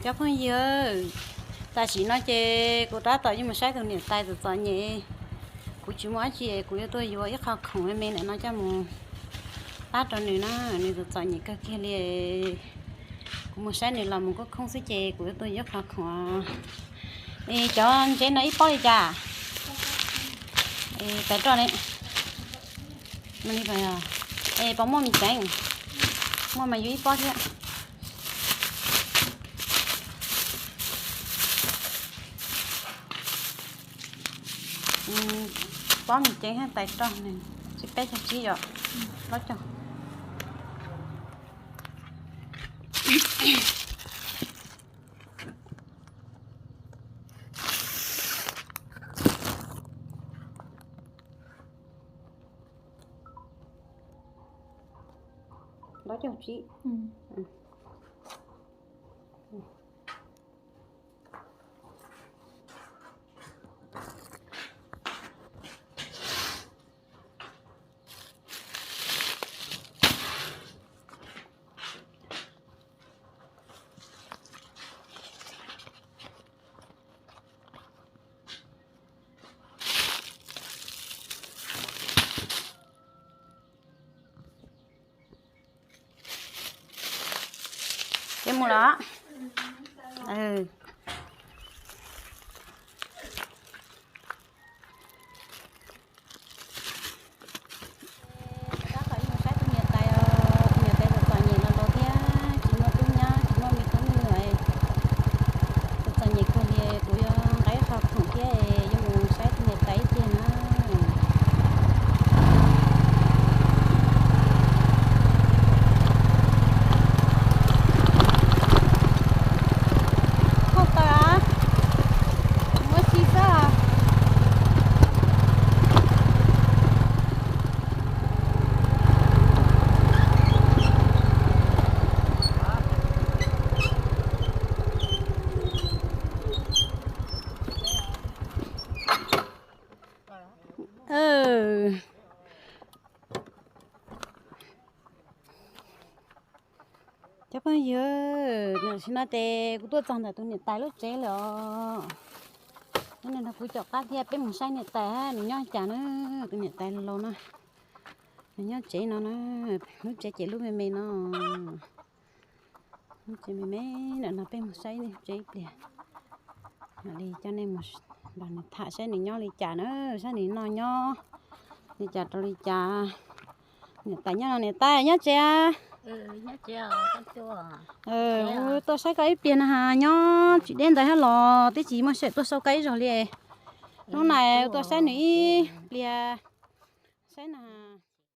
Cov phooj ywg, tam sim no ces kuv tab tom yuav mus saib tus niam tais txom txom nyem. Kuv tsis muaj dab tsi, kuv yuav tuaj yuav ib qho khoom me me ntawm no coj mus pab rau nws na, nws txom txom nyem kawg kiag li. Kuv mus saib nws los mus kuj khoob xwb ces kuv yuav tuaj yuav ib qho khoom. Es cov ntsev no ib pob li cas? Es tais roj ne? Es puas muaj me ceev? Muaj mas yuav ib pob thiab. Pob me ceev thiab tais roj ne, tsib peb caug tsib yom, plaub caug. Plaub caug tsib. Ces mus los. Tab tom mus saib tus niam tais os, tus niam tais txom txom nyem los laus thiab tsis muaj tub nyab tsis muaj me tub nws, txom txom nyem kawg li. Kuv yuav nqa ib qho khoom thiab yuav mus saib tus niam tais ib pliag na. Hauj taws, muab si xwb. Cov phooj ywg, tam sim no ces kuv tuaj txog ntawm tus niam tais lub tsev lawm os. Nws nrog kuv caum qab thiab peb mus saib niam tais nws nyob cas na. Tus niam tais laus no, nws nyob tsev no na, lub tsev ces lub me me no. Lub tsev me me ntawm no peb mus saib tsev ib pliag. Mam li coj nej mus nrog nws tham saib nws nyob li cas na, saib nws no nyob li cas rau li cas. Niam tais nyob no, niam tais nyob tsev a? Kuv tuaj saib koj ib pliag na, nyob tsis deb ntawd thiab los twb tsis muaj sij hawm tuaj saib koj ib zaug li. Hnub no tuaj saib nws ib pliag, saib na.